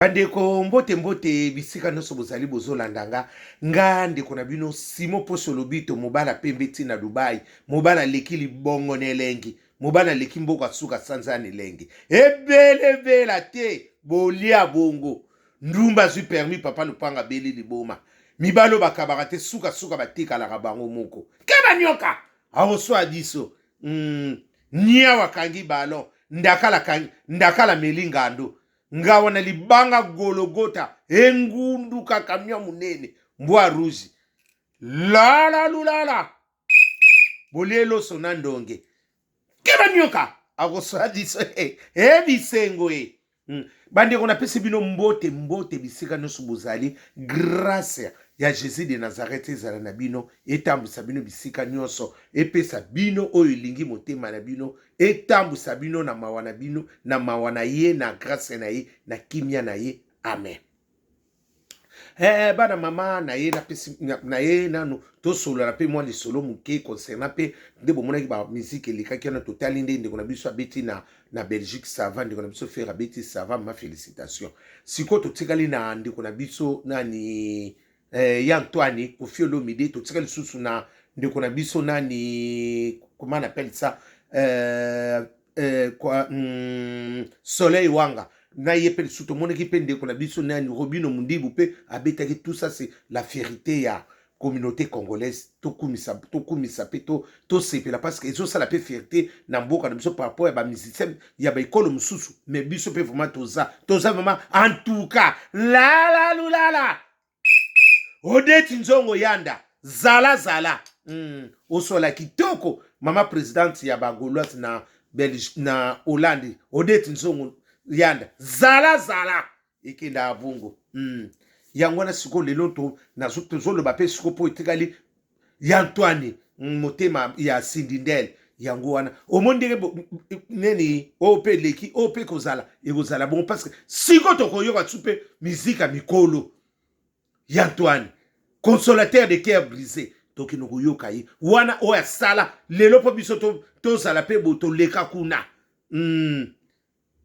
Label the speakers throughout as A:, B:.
A: Bandeko mbote mbote bisika nyonso bozali bozolanda nga nga ndeko na bino Simon Poso Lobito mobala pembe ti na Dubai mobala aleki libongo na elengi mobala aleki mboka suka sanza na elengi ebelebela te bolia bongo ndumba azwi permis papa lupanga abeli liboma mibali oyo bakabaka te suka suka batikalaka bango moko keba nyoka akoswa biso niawa akangi ballon ndakala kangi ndakala meli ngando Ngawa na libanga Gologota engunduka camion munene mbwa rouge lala lulala bolie loso na ndonge keba nyoka akoswa biso e eh, bisengo e Bandeko napesi bino mbote mbote bisika nyonso bozali grâce ya Jésus de Nazareth ezala na bino etambwisa bino bisika nyonso epesa bino oyo elingi motema na bino etambwisa bino na mawa na bino na mawa na ye na grâce na ye na kimia na ye amen. Bana mama na ye napesi na ye nanu tosolola mpe mwa lisolo moke concernant mpe nde bomonaki ba musique elekaki wana totali nde ndeko na biso abeti na Belgique sava ndeko na biso Ferre abeti sava ma félicitation sikoyo totikali na ndeko na biso nani ya Antoine Koffi Olomide totikali lisusu na ndeko na biso nani comment on appelle ça quoi, Soleil Wanga na ye mpe lisusu tomonaki mpe ndeko na biso nani Robino Mundibu mpe abetaki tout ça c'est la fierté ya communauté congolaise tokumisa tokumisa mpe tosepela parce que ezosala mpe fierté na mboka na biso par rapport ya bamusicien ya baekolo mosusu mais biso mpe vraiment toza vraiment en tout cas lala lulala Odeti Nzongo Yanda zala zala osola kitoko mama présidente ya bagauloise na Belgique na Hollande Odeti Nzongo Yanda zala zala ekenda abongo. Yango wana sikoyo lelo tozoloba mpe sikoyo mpo etikali ya Antoine motema ya Sindindel yango wana omoni ndenge nini oyo mpe eleki oyo mpe ekozala ekozala bongo parce que sikoyo tokoyoka tu mpe mizika mikolo ya Antoine consolateur de cœur brisé tokende koyoka ye wana oyo asala lelo mpo biso tozala mpe bo toleka kuna.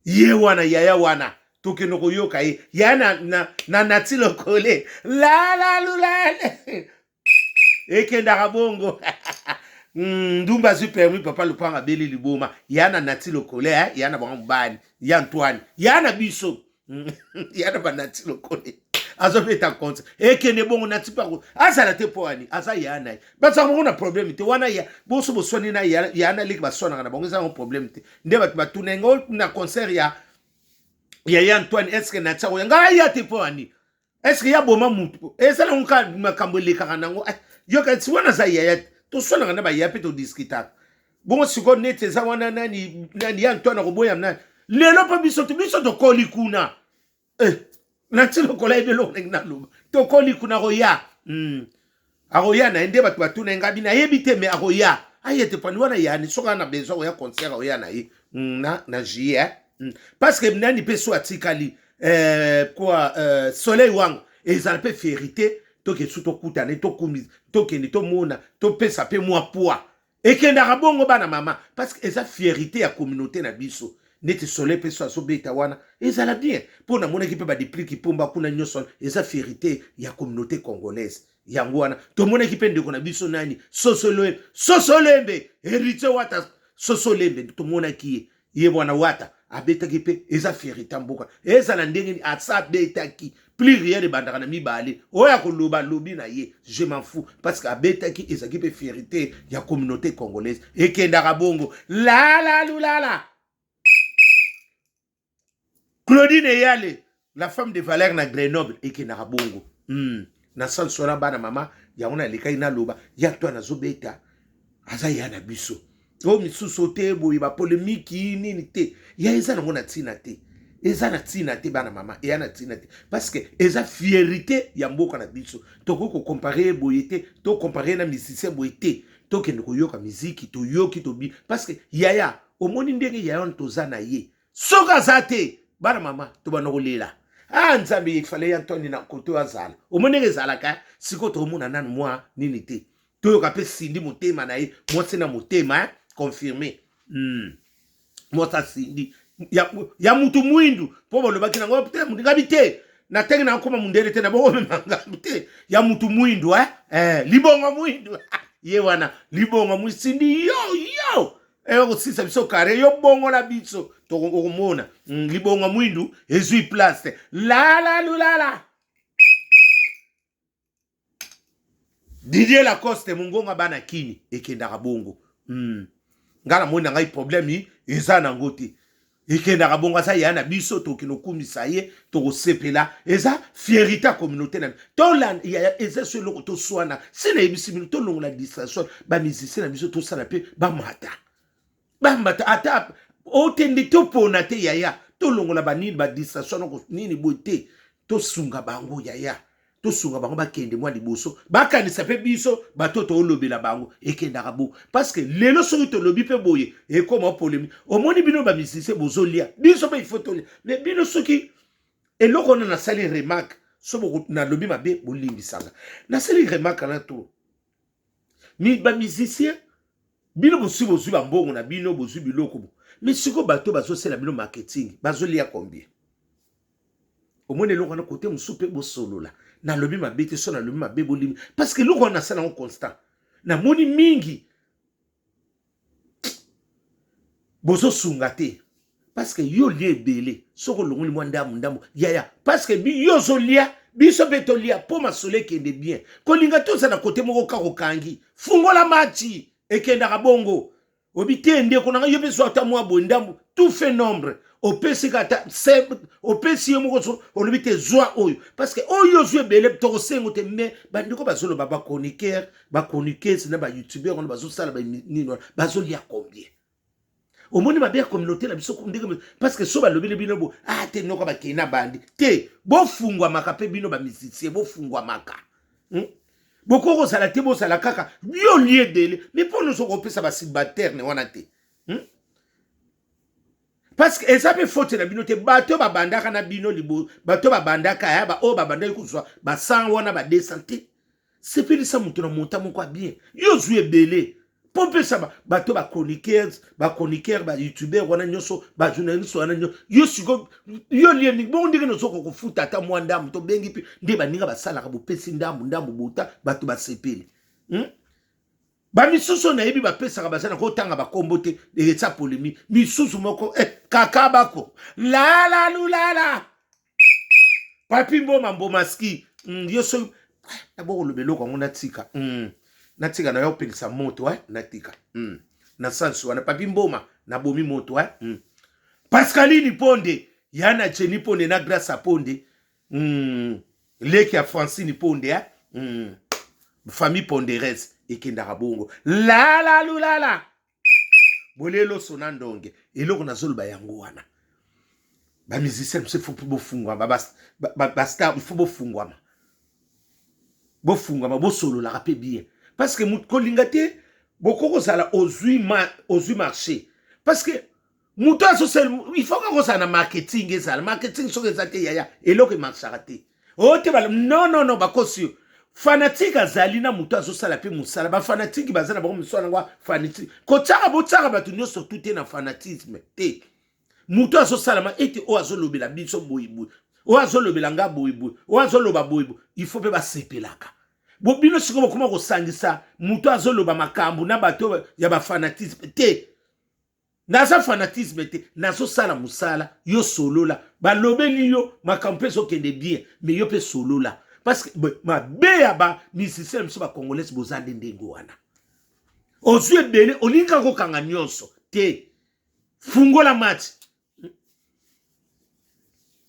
A: Ye wana yaya wana tokende koyoka ye yaya na nati lokole lalalulale ekendaka bongo ndumba azwi permis papa lupanga abeli liboma ya na nati lokole ya na bango mobali ya Antoine ya na biso ya na banati lokole azobeta compte ekende bongo nati mpe azala te mpo ani aza ya na ye bazalaka bango na problème te wana ya boso boswani na ya na leki baswanaka na bango eza yango problème te nde bato batuna yango na concert ya Antoine est ce que nati akoya ngai aya te mpo ani est ce que ya boma mutu ezala yango kaka makambo elekaka nango yoka ti wana aza yaya te toswanaka na baya mpe todiskutaka bongo sikoyo neti eza wana nani nani ya Antoine akoboya nani lelo mpo biso tokoli kuna nati lokola yebi eloko ndenge naloba tokoli kuna akoya akoya na ye nde bato batuna ye ngabi nayebi te me akoya aye te pani wana yani soki ana besoin akoya concert akoya na ye na juillet parce que nani mpe so atikali quoi Soleil Wanga ezala mpe fierté tokende su tokutana tokumi tokende tomona topesa mpe mwa poids ekendaka bongo bana mama parce que eza fierté ya communauté na biso neti Soleil mpe so azobeta wana ezala bien mpo namonaki mpe badepliki pomba kuna nyonso eza fierté ya communauté congolaise yango wana tomonaki mpe ndeko na biso nani Sosolembe Héritier Wata Sosolembe tomonaki ye wana Wata abetaki mpe eza fierté mboka ezala ndenge nini asa abetaki plus rien ebandaka na mibale oyo akoloba lobi na ye je m'en fous parce que abetaki ezalaki mpe fierté ya communauté congolaise ekendaka bongo lalalulala Claudine Eyale la femme de Valère na Grenoble ekendaka bongo. Na sens wana bana mama yango nalekaki naloba ya to nazobeta aza ya na biso oyo misusu te boye bapolémique nini te ya eza nango na ntina te eza na ntina te bana mama eya na ntina te parce que eza fierté ya mboka na biso tokoki kocomparer boye te tocomparer na musicien boye te tokende koyoka miziki toyoki tobi parce que yaya omoni ndenge yaya wana toza na ye soki aza te bana mama tobanda kolela ah nzambe ifale ya Antoine na kote oyo azala omoni ndenge ezalaka sikoyo tokomona nanu mwa nini te toyoka mpe Sindi motema na ye mwasi na motema confirmé. Mwasi asindi Ya mutu mwindu mpo bolobaki nango te ngabi te na tenge na nkoma mundele te na bongo memanga te ya mutu mwindu eh? Eh, libongo mwindu ye wana libongo mwisindi yo yo eh, okosisa biso kare yo bongola biso okomona libongo mwindu ezwi place te lala lulala Didier Lacoste mongonga bana kini ekendaka bongo. Nga na moni na ngai problème eza nango te. Ekendaka bongo aza ya na biso tokende okumisa ye tokosepela eza fierité ya communauté na tolanda ya eza so eloko toswana si nayebisi bino tolongola distraction ba musicien na biso tosala mpe bamata bamata ata otende topona te yaya tolongola banini ba distraction noko nini boye te tosunga bango yaya tosunga bango bakende mwa liboso bakanisa mpe biso bato toolobela bango ekendaka bo parce que lelo soki tolobi mpe boye ekoma polemi omoni bino bamusicien bozolia biso mpe ifo tolia mais bino soki eloko wana nasali remarque so nalobi mabe bolimbisanga nasali remarque na to mi ba musicien bino bosi bozwi bambongo na bino bozwi biloko bo mais sikoyo bato bazosela bino marketing bazolia combien omoni eloko wana kote mosusu mpe bosolola nalobi mabe te so nalobi mabe bolimi parce que eloko wana nasala yango constant namoni mingi bozosunga te parce que yo olia ebele soki olongoli mwa ndambu ndambu yaya parce que yo ozolia biso mpe tolia mpo masolo ekende bien kolinga toza na kote moko kaka okangi fungola machi ekendaka bongo obi te ndeko na ngai yo mpe zwa ata mwa boye ndambu tout fait nombre opesi kata opesi yo moko olobi te zwa oyo parce que oyo ozwi ebele tokosengo te mais bandeko bazoloba bachroniqueur bachroniqueuse na bayoutubeur wana bazosala banini wana bazolia combien omoni mabe ya communauté na biso ndenge parce que so balobeli bino bo ah te noko bakei na bandi te bofungwamaka mpe bino bamusicien bofungwamaka? Bokoki kozala te bozala kaka yo lie ebele mais mpo nyonso okopesa basubalterne wana te? Parce que eza mpe faute na bino te. Bato babandaka na bino libo bato babandaka ya baoyo babandaki kozwa ba 100 wana ba 200 te. Sepelisa moto na monta moko ya bien. Yo ozwi ebele mpo mpesa bato bachroniqueurs bachroniqueur bayoutubeur wana nyonso, bajournaliste wana nyonso. Yo sikoyo yo lie mingi bongo ndenge nozoka kofuta ata mwa ndambo tobengi mpe nde baninga basalaka bopesi ndambo ndambo bota bato basepeli? Bamisusu oyo nayebi bapesaka baza na kotanga bakombo te eza polémique misusu moko kaka bako lala lulala papi mboma mbomaski yo soki nabokoloba eloko yango natika natika na yo opelisa moto natika na sansi wana papi mboma nabomi moto Pascaline Ponde ya na Jenny Ponde na Grace Ponde leki ya Francine Ponde Famille Ponderes ekendaka bongo lala lulala bolelo sona ndonge eloko nazoloba yango wana bamusicien biso faut bofungwama bastar il faut bofungwama bofungwama bosololaka mpe bien parce que kolinga te bokoki kozala ozwi ozwi marché parce que moto azosala il faut kaka kozala na marketing ezala marketing soki eza te yaya eloko emarchaka te oyo te non non non bakosi yo fanatique azali na moto azosala mpe mosala bafanatike baza na bango mosala yango fanatique kotiaka botiaka bato nyonso tu te na fanatisme te moto azosalama ete oyo azolobela biso boyeboye oyo azolobela nga boyeboye oyo azoloba boyeboye il faut mpe basepelaka bo bino sikoyo bokoma kosangisa moto azoloba makambo na bato ya bafanatisme te naza fanatisme te nazosala mosala yo solola balobeli yo makambo mpe ezokende bien mais yo mpe solola parce que mabe ya bamusicien na biso bacongolais boza nde ndenge wana ozwi ebele olingi kaka kokanga nyonso te fungola match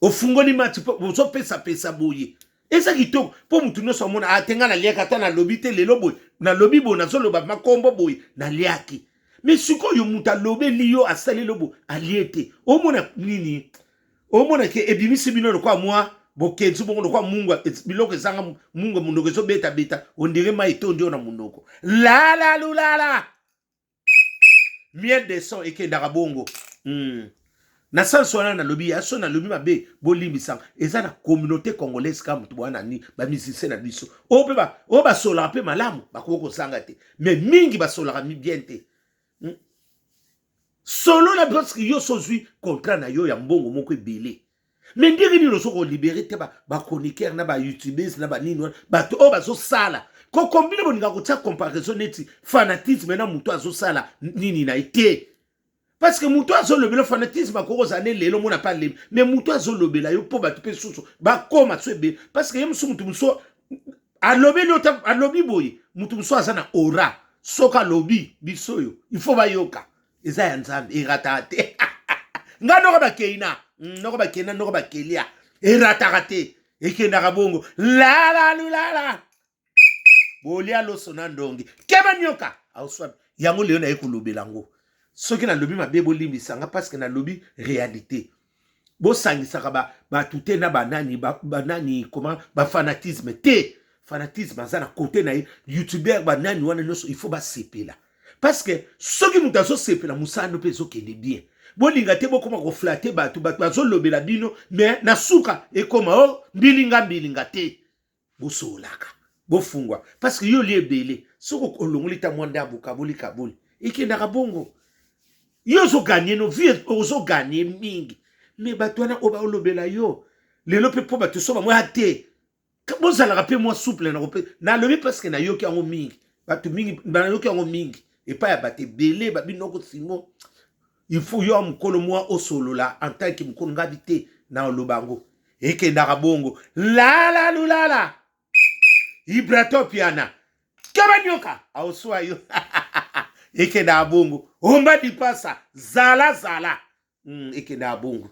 A: ofungoli match mpo ozopesapesa boye eza kitoko mpo motu nyonso amona ate ngai naliaki ata nalobi te lelo boye nalobi boye nazoloba makombo boye naliaki mais sikoyo moto alobeli yo asaleli yo boye alie te omona nini omona ke ebimisi bino lokola mwa bokenzi bongo lokola mungwa biloko ezanga mungwa monoko ezobetabeta ondire mai etondi yo na monoko lala lulala miel de son ekendaka bongo Na sens wana nalobi ya so nalobi mabe bolimbisanga eza na communauté congolaise kaka moto bwana nini bamusicien na biso oyo mpe oyo basolaka mpe malamu bakoki kozanga te mais mingi basolaka bien te. Solola parce que yo sozwi contrat na yo ya mbongo moko ebele. Mais ndenge nini ozo kolibere te bachroniqueur na bayoutubers na banini wana, bato oyo bazosala kokombine, bolinga kotia comparaison neti fanatisme na moto azosala nini na ye te, parce que moto azolobela fanatisme akoki kozala ne lelo mona mpe alembi, mais moto azolobela yo mpo bato mpe susu bakóma so ebele, parce que ye mosu, motu mosu alobeli yo, alobi boye, motu mosu aza na aura, soki alobi biso oyo il faut bayoka, eza ya Nzambe, erataka te. Nga noko bakeina, noko bakenda, noko bakelia, erataka te, ekendaka bongo lalalulala, bolia loso na ndongi, keba nyoka auswa yango. Lelo naye kolobela yango. Soki nalobi mabe, bolimbisanga, parce que nalobi réalité. Bosangisaka bato te na banani, banani comment, bafanatisme te. Fanatisme aza na kote na ye, youtubeur, banani wana nyonso, il faut basepela, parce que soki moto azosepela, mosala no mpe ezokende bien. Bolinga te bokóma koflatter bato, bato bazolobela bino, mais na suka ekóma o mbilinga mbilinga te. Bosololaka, bofungwa, parce que yo oli ebele, soki olongoli ta mwa ndambo, kaboli kaboli, ekendaka bongo. Yo ozogagner no vie, ozogagner mingi, mais bato wana oyo baolobela yo lelo mpe, mpo bato so bamwa te, bozalaka mpe mwa souple na kope. Nalobi parce que nayoki yango mingi, bato mingi nayoki yango mingi epai ya bato ebele. Babinoko Simo, il faut yo mokolo mwa osolola en tant que mokolo. Ngabi te na oloba yango, ekendaka bongo lalalulala. Ibrato Piana, keba nyoka aoswa yo, ekendaka bongo. Omba dipasa, zala zala, ekendaka bongo.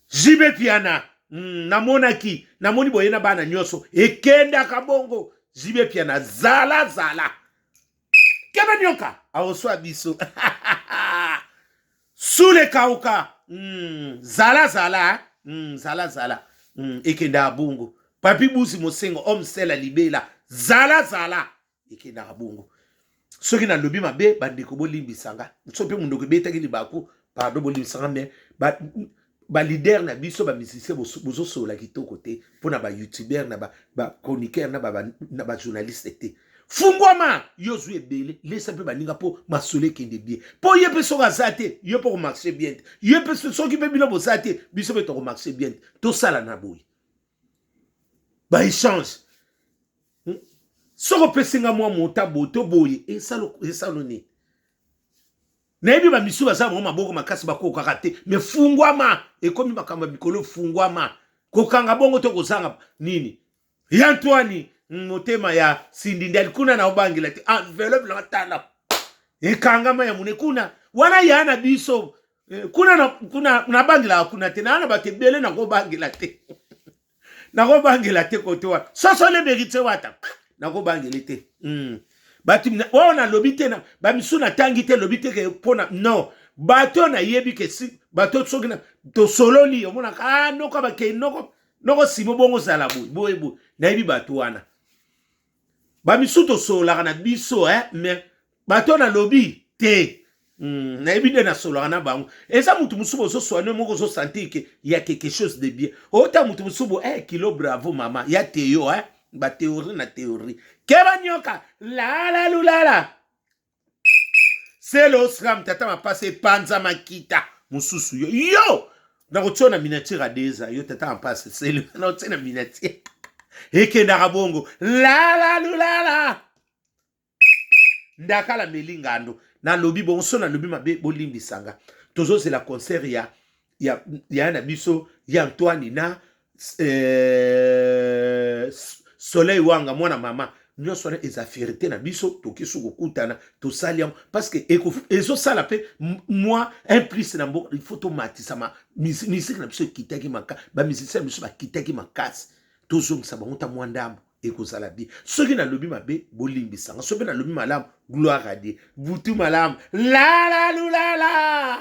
A: Jibe Piana, namonaki, namoni boye na bana nyonso, ekendaka bongo. Jibe Piana, zala zala, keba nyoka aoswa biso sule kauka. Zala zala, zala zala, ekendaka bongo. Papi Busi Mosengo, homme sela libela, zala zala, ekendaka bongo. Soki nalobi mabe, bandeko bolimbisanga. So mpe mondoko ebetaki libaku, pardon, bolimbisanga. Mais baleader na biso, bamusicien, bozosolola kitoko te mpo na bayoutubeur, na bachroniqueur, na bajournaliste te. Fungwama, yo ozwi ebele, lesa mpe baninga mpo masolo ekende bien, mpo ye mpe soki aza te, yo mpe komarcher bien te. Ye mpe soki mpe bino boza te, biso mpe tokomarcher bien te. Tosala na boye baéchange. Soki opesi nga mwa mota boye to boye, esalo nini? Nayebi bamisu baza bango maboko makasi, bakokaka te, mais fungwama. Ekomi makambo ya mikolo, fungwama, kokanga bongo to kozanga nini. Ya Antoine, motema ya Sindindi ali kuna na obangela te, enveloppe na tala ekangama ya mone kuna wana ya na biso, kuna kuna nabangelaka kuna te, naa na bato ebele, nakobangela te, nakobangela te kote wana. Soso le mérite wata, nakobangela te. Bato oyo nalobi te, bamisu natangi te, lobi te ke mpona non, bato oyo nayebi ke si bato soki tosololi, omonaka, ah, noko bakei, noko noko Simo, bongo ozala boye boye boye. Nayebi bato wana, bamisu tosololaka na biso, eh, mais bato oyo nalobi te, nayebi nde nasololaka na bango. Eza mutu mosusu bozoswane moko, ozosentir ke ya quelque chose de bien. Ota mutu mosusu bo, eh, kilo bravo mama ya teyo, eh, bathéorie na théorie, keba nyoka lalalulala selo osram tata mapasa epanza makita mosusu. Yo yo nakotia na miniature adeza yo tata mapasa selo, nakotia na miniature, ekendaka bongo lalalulala. Ndakala meli ngando, nalobi bongo. So nalobi mabe, bolimbisanga. Tozozela concert ya na biso ya Antoine na Soleil Wanga, mwana mama. Nyonso wana eza fierté na biso. Toki su kokutana, tosali yango parce que ezosala mpe mwa un plus na mboka. Il faut tomatisa musique na biso. Ekitaki maka, bamusicien na biso bakitaki makasi, tozongisa bango ta mwa ndambo, ekozala bien. Soki nalobi mabe, bolimbisanga. Soki mpe nalobi malamu, gloire à Dieu. Butu malamu, lalalulala.